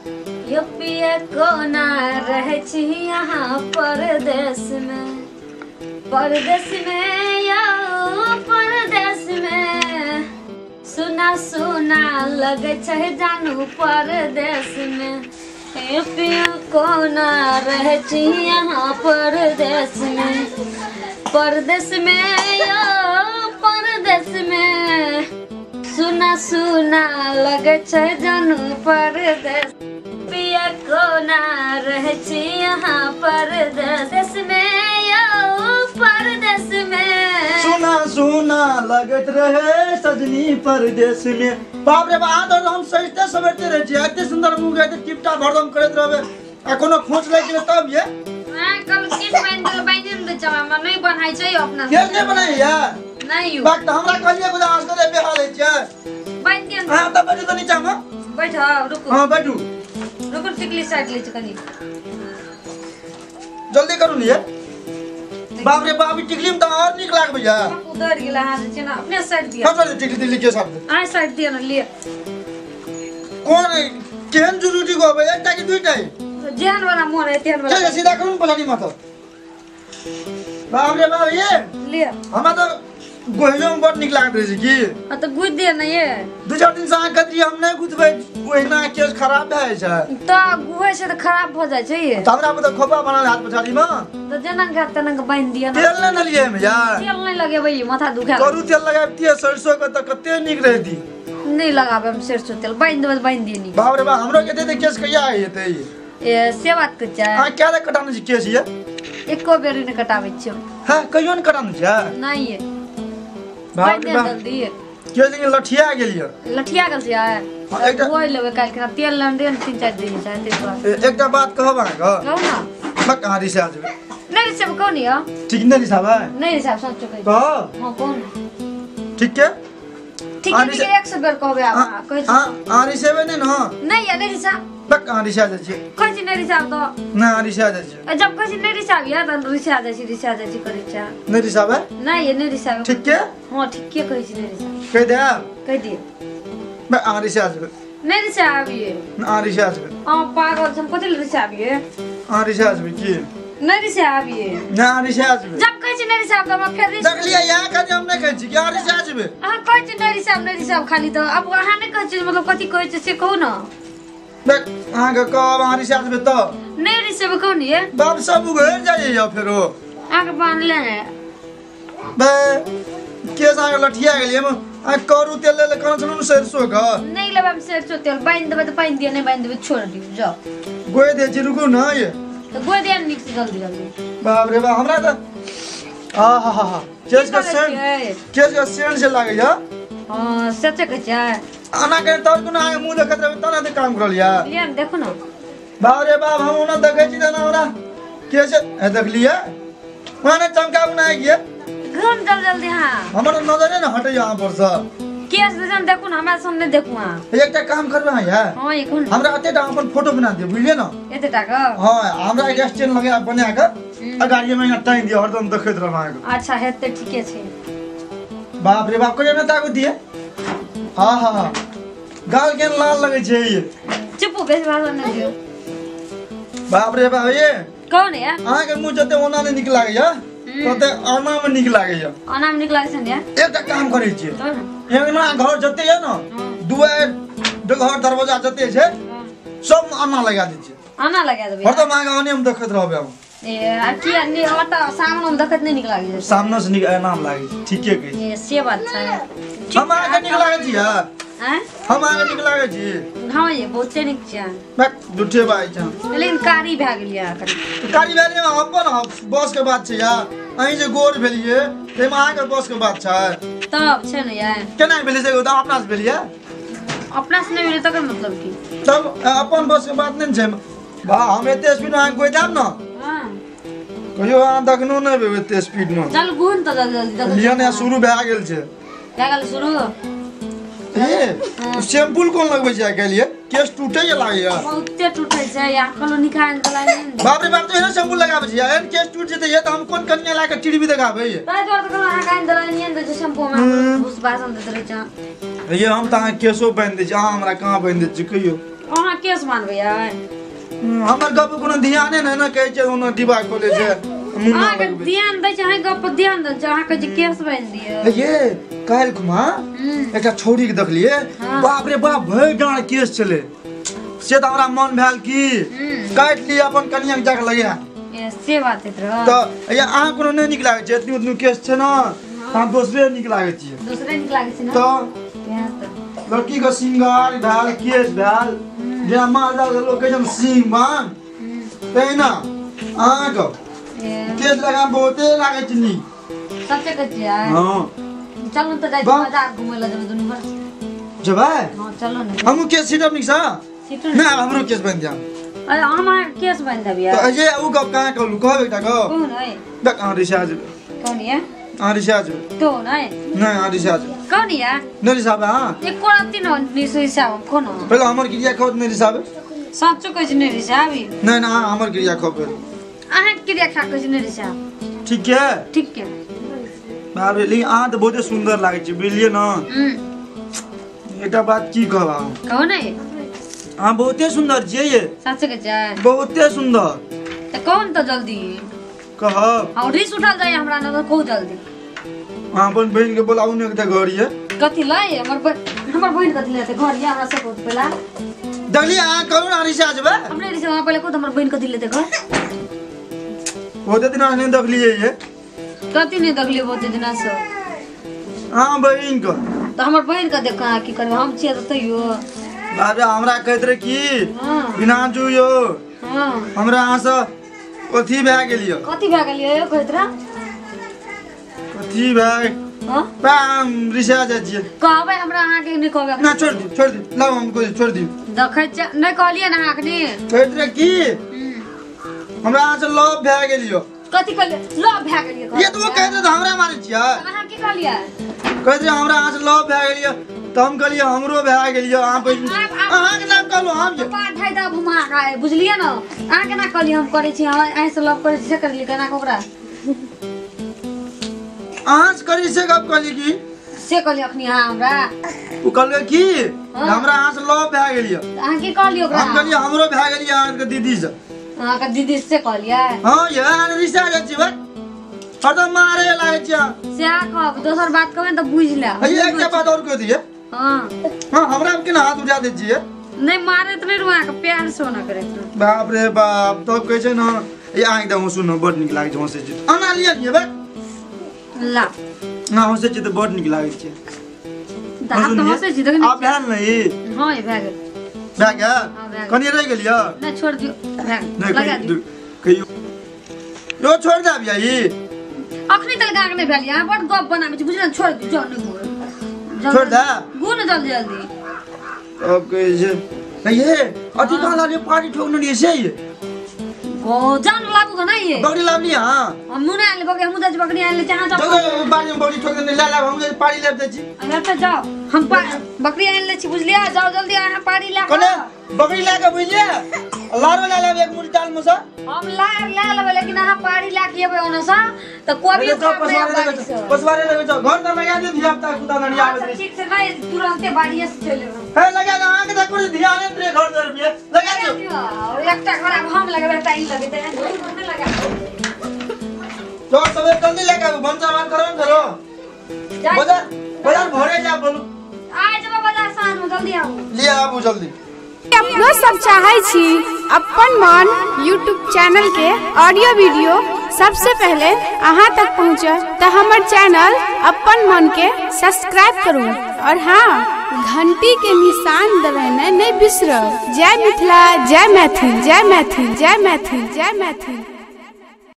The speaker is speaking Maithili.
यो पिया कोना रहै छी यहाँ परदेश में, परदेश में यो परदेश में, सुना सुना लगै छै जानू परदेश में। यो पिया कोना रहै छी यहाँ परदेश में, परदेश में यो परदेश में, सुना सुना लगै छै जानू परदेश। पिया कोना रहै छी यहाँ परदेश में यो परदेश में, सुना सुना लगैत रहे सजनी परदेश में। बाप रे बाप, अहाँ हम सजते सवरते रहै छी, एते सुंदर मुँह के टिपटा भरदम करैत रहबै आ कोनो खोच लागि गेलै तब ये कल केस बान्हि देल, बान्हि ने दै छै, हमरा नहि बनाइ छै अपना केस नहि बनाइया नहीं यौ। बात हमरा कहलिए बुझा असगरे बेहा लै छियै, बान्हि दिअ। अहाँ तऽ बैठू तऽ नीचा मे बैठ, रुकू। हां बैठू, रुकू, टिकली साइड लै छी कनी, जल्दी करू ने ये। बाप रे बाप, टिकली में तऽ और नीक लागबै या। उधर गेल अहाँ जे छै ने अपने साइड दिअ। कत टिकली तिकली के साथ अहाँ साइड दिअ ने लिअ। कोन केहन जरूरी गोबै, एकटा कि दुईटा? जेहन वाला मोन है तेहन वाला। चल सीधा करू ने पछाड़ी माथा। बाप रे बाप, ये लिअ। हमरा तऽ गोहियो में बड़ नीक लागैत रहै छै की। हां तऽ गुथ दिअ ने ये। दू चारि दिन से अहाँ कहलियै हम नहि गुथबै, ओहिना केस खराब भए जाइ छै। तऽ गुहे छै तऽ खराब भऽ जाइ छै ये। तऽ हमरा तऽ खोपा बनल हाथ पछाड़ी में। तऽ जेना के तेना के बान्हि दिअ ने। तेल नहि देलियै एहिमे यार। तेल नहि लगेबै, माथा दुखा। करू तेल लगाबितियै सरसों के तऽ कते नीक रहिती। नहि लगाबै हम सरसों तेल, बान्हि देबै बान्हि दिअ नीक। बाप रे बाप, हमरो के दे केस कहिया हेतै? ए से बात कहै छै। अहाँ क्या कटाने छी केस ये? एको बेर नहि कटाबै छियै। हां कहियो नहि कटाने छियै? नहि ये। बाप रे बाप, जल्दी केस लेकिन लठिया गेल ये। लठिया गेल छै? एकटा धोइ लेबै काल्हि खना, तेल लऽ देन 3-4 दिन छै ताहि दुआरे। एकटा बात कहब अहाँके? कहू ने। बक अहाँ रिसा जेबै। नहि रिसाब, कहू ने यौ। ठीक नहि रिसाबै? नहि रिसाब, सच कहै छी। कहब? हां कहू ने। ठीक के? ठीक है, ठीक है, 100 बेर कहबै आब अहाँ कहै छी। अहाँ रिसेबै नहि ने? नहि या नहि रिसाब। बक अहाँ रिसा जाइ छी। कहै छी नहि रिसाब तऽ। नहि अहाँ रिसा जाइ छी। जब कहै छी नहि रिसाब या तहन रिसा जाइ छी, रिसा जाइ छी करै छी। नहि रिसाबै? नहि ये नहि रिसाबै। ठीक के? हां ठीके कहै छी नहि रिसाब। कहि देब? कहि दिअ। बक अहाँ रिसा जेबै। नहि रिसाबियै। अहाँ रिसा जेबै। अहाँ पागल छी, हम कथी लए रिसाबियै? अहाँ रिसा जेबै की? नहि रिसाबियै। नहि अहाँ रिसा जेबै। जब कहै छी नहि रिसाब तऽ हमरा फेर देखलियै यहाँ कहै हम नहि कहै छी कि अहाँ रिसा जेबै। अहाँ कहै छी नहि रिसाब, नहि रिसाब खाली तऽ आब अहाँ नहि कहै छी, मतलब कथी कहै छी से कहू ने। देख अहाँके कहब अहाँ रिसा जेबै तऽ। नहि रिसेबै कहू ने ये। बाप सब उघरि जाइए फेरो। अहाँके बान्हले है। बे केस अहाँके लठिया गेल एहिमे। अहाँ करू तेल लै लए कहने छलहुँ ने सरसों के। नहि लेबै हम सरसों तेल, बान्हि देबै तऽ बान्हि दिअ, नहि बान्हि देबै छोड़ि दियौ जाउ। गोहि दै छी रुकू ने ये। तऽ गोहि दिअ ने नीक से जल्दी जल्दी। बाप रे बाप, हमरा तऽ आ हा हा हा केस के सेंट, केस के सेंट से लागैया। हां सचे कहै छियै। आना के तब कोनो अहाँके मुँह देखैत रहबै तब ने काम करल या। लिअ ने देखू ने। बाप रे बाप, हम ओना देखै छी तऽ हमरा केस देखलियै ओना नहि चमका उना गेल। घूम जल्दी जल्दी। हां हमर नजरे ने हटैया अहाँ पर से। केस जन देखू ने, हमरा सामने देखू अहाँ। एकटा काम करबै अहाँ यार? हां ये कोन? हमरा एतेटा अपन फोटो बना दियौ बुझलियै ने। एतेटा के? हां हमरा एक स्टैंड लगा बना के आ गाड़िये में टांगि दियौ, हरदम देखैत रहब अहाँके। अच्छा हेतै ठीके छै। बाप रे बाप, कहियो ने ताकू दिए। हां हां हां गाल केहन लाल लगै छै ये। चुप बेस भाषण नहि दियौ। बाप रे बाप, ये कहू ने यार। अहाँके मुँह जते ओना नहि नीक लागैया तते आना में नीक लागैया। आना में नीक लागै छै ने? एकटा काम करै छियै, अंगना घर जते ये ने, दुआरि घर दरवाजा जते छै सब आना लगा दै छियै। आना लगा देबै? हरदम अहाँके आने में देखैत रहबै हम। ए आ किया ने ओतऽ सामने में देखैत नहि नीक लागै छै? सामने से नीक आना में लागै छै। ठीके कहै छी। ए से बात छै। हम अहाँके नीक लागै छी? हम अहाँके नीक लागै छी? हां ये बहुते नीक छै। बैक झूठे बाजै छै। लेकिन कारी भए गेलियै अहाँ कनी। कारी भए गेलियै अपन बस के बात छै यार। अहीं जे गोर भेलियै ताहिमे अहाँके बस के बात छै। तब छै ने यार। केना भेलियै से तऽ अपना से भेलियै? अपना से नहि भेलियै तकर मतलब की? तब अपन बस के बात नहि छै। बा हम एते स्पीड में अहाँके गोइ देब ने। हां कहियो अहाँ देखनो नहि हेबै एते स्पीड में। चल घूम तऽ जल्दी जल्दी। लिअ ने शुरू भए गेल छै। भए गेल शुरू? ए शैम्पू कोन लगबै छै आइ काल्हि ये? केस टूटै लागैया। बहुते टूटै छै या कहलो निकाल देला नहि। बाप रे बाप, तो एहन शैम्पू लगाबै छै एहन केस टूट जेतै ये तऽ हम कोन कनिया ला के टीवी देखाबै ये? ताहि दुआरे तऽ कहलहुँ अहाँ कानि देला नहि दै छै शैम्पू में, भूस बासन दैत रहै छै। ये हम तऽ अहाँ केसो बान्हि दै छी, अहाँ हमरा कहाँ बान्हि दै छी कहियो? अहाँ केस मानबै हमर गप कोनो ध्याने नै न कहै छै ओना डिब्बा खोले छै मुन्ना अहाँके ध्यान दै छै अहाँ गप पर ध्यान दै छै अहाँ कहै छै केस बान्हि दिअ। ये काल्हि खुमा एकटा छौड़ी के देखलिए बाप रे बाप भरि डाँड़ केस छलै से तऽ हमरा मन भेल कि काटि लिअ अपन कनिया के जाके लगे से बात रह। तऽ अहाँ कोनो नहि नीक लागै छै एतनी उतनी केस छै ने अहाँ दोसरे नीक लागै छियै। दोसरे नीक लागै छै ने तऽ लड़की के श्रृंगार भेल केस भेल जेना माल जाल लोक कहै छै सिंह बान तहिना अहाँके केस लगा बहुते लागै छै नीक। सच्चे कहै छियै? हँ। चलू तऽ जाइ छी बाजार घुमै लए जेबै दुनू गोरा। जेबै? हँ चलू ने। हमहूँ केस सीटब नीकसँ? नहि आब हमरो केस बान्हि देब। अरे हम अहाँके केस बान्हि देब यार। तऽ ये ओ गप कहाँ कहलहुँ कहब एकटा गप? कहू ने। देख अहाँ रिसा जेबै। कहू ने। अहाँ रिसा जेबै। कहू ने। नहि अहाँ रिसा जेबै। कहू ने यार। नहि रिसाबै अहाँ? एको रत्ती नहि रिसाब हम कोनो। पहिले हमर क्रिया खाउ नहि रिसाबै। सच्चो कहै छी नहि रिसाबी। नहि नहि अहाँ हमर क्रिया खाउ पहिले। अहाँके क्रिया खा कहै छी नहि रिसाब। ठीक है? ठीक है। बाप रे लेकिन अहाँ तऽ बहुते सुन्दर लागै छी बुझलियै ने। एकटा बात की कहब अहाँ? कहू ने। अहाँ बहुते सुन्दर छियै ये। सच्चे कहै छियै? बहुते सुन्दर। तऽ कहू ने तऽ जल्दी। कहब। हाँ रिस उठल जाइए हमरा ने तऽ कहू जल्दी। अहाँ अपन बहिन के बोलाबू ने एकटा घर ये। कथी लए हमर बहिन कथी लए घर ये हमरा से कहू पहिला। देखलियै अहाँ कहू ने रिसा जेबै। हमरे रिसा अहाँ पहिले कहू तऽ हमर बहिन कथी लेतै घर। बहुते दिना नहि देखलियै ये। कथी नहि देखलियै बहुते दिना से? अहाँ बहिन के। तऽ हमर बहिन के देख अहाँ की करबै हम छियै तऽ तैयो। बाप रे हमरा कहैत रहे कि बिना जुइयो हमरा अहाँ से अथी भए गेल यौ। कथी भए गेल यौ कहैत रहे? कथी भए रिसा जाइ छियै। कहबै हमरा अहाँके नहि कहबै। ना छोड़ि दियौ छोड़ि दियौ लाउ हम कहै छोड़ि दियौ। देखै छियै नहि कहलियै ने अहाँ अखनी? कहैत रहे कि हमरा अहाँ से लव भए गेल यौ। कथी कहलियै? लव भए गेल यौ। ये तऽ ओ कहैत रहे तऽ हमरा मारै छियै। अहाँ की कहलियै? कहैत रहे हमरा अहाँ से लव भए गेल यौ तऽ हम कहलियै हमरो भए गेल यौ। अहाँ अहाँके नाम कहलहुँ हम जे पाठ दब हम अहाँके बुझलियै ने। अहाँ केना कहलियै हम करै छी अहाँ से लव करै छी से करलियै केना ओकरा? अहाँ से करी से गप कहली की से कहलियै अखनी अहाँ हमरा? ओ कहलकै कि हमरा अहाँ से लव भए गेल यौ। अहाँ की कहलियै ओकरा? हम कहलियै हमरो भए गेल यौ अहाँके दीदी से। अहाँके दीदी से कहलियै? हँ यौ अहाँ रिसा जाइ छी भाइ हरदम मारे लागै छी अहाँ। सएह कहब दोसर बात कहबै ने तऽ बुझि लेब। एकटा बात आओर कहि दियै। हाँ हाँ हमरा केना हाथ उठा दै छियै? नहि मारैत नहि रहू अहाँके प्यार से ओना करैत रहू। बाप रे बाप तब कहै छै ने ये अहाँके तऽ हँसू ने बड नीक लागै छै हँसै छी। आना लिअ ने बे ला ना हँसै छी तऽ बड नीक लागै छै। तऽ आब तऽ हँसै छी देखै आब भेल ने ई? हँ भए गेल। भए गेल? कनि रहि गेल यौ? नहि छोड़ि दियौ भए गेल लगा दियौ। कहियो यौ छोड़ि देब यै ई? अखनी तक गाँव नहि भेल अहाँ बड गप बनाबै छी बुझलियै ने। छोड़ि दियौ जाउ नहि घुर छोड़ि दे घुर ने जल्दी जल्दी। तब कहै छै ये अथी कहाँ लालियै पानी ठोकने रहियै से ये? गो जान लाबू गो नहीं ये? बकरी लाबली हाँ। हम मुँह नहीं आनले बकरी हम उधर बकरी आनले चाहे जाओ। चलो बाड़ी में बकरी ठोक देने ला ला हम पानी ले दै छी। अरे तऽ जाओ हम बकरी आनले छी बुझलियै जाओ जल्दी अहाँ पानी ला कोने बकरी ला के बुझलियै लारो ला लेब एक मुरी दाल में से। हम लार ला लेबै लेकिन अहाँ पानी ला के एबै ओना से तऽ कोबी पसवारे लगे जाओ घर तर लगा दियौ धिया पुता कुत्ता नड़िया आबै छै। ठीक से नहीं तुरंते बाड़िए से चलि एबै। हे लगा दे अहाँ के तऽ कोनो ध्यान नहि घर तर पे लगा दियौ। एकटा घर आब हम लगेबै तऽ ई लगेतै नहि लगा। तो सबे जल्दी लगा भनसा भात करो ने करो बाजार बाजार भोरे जा बोलू आ जेबै बाजार साँझ में जल्दी आबू लिअ आबू जल्दी। अपनो सब चाहे छी अपन मन यूट्यूब चैनल के ऑडियो वीडियो सबसे पहले अहाँ तक पहुँचे तो हमर चैनल अपन मन के सब्सक्राइब करू और हाँ घंटी के निशान दबाना नहीं बिसरब। जय मिथिला जय मैथिल जय मैथिल जय मैथिल जय मैथिल।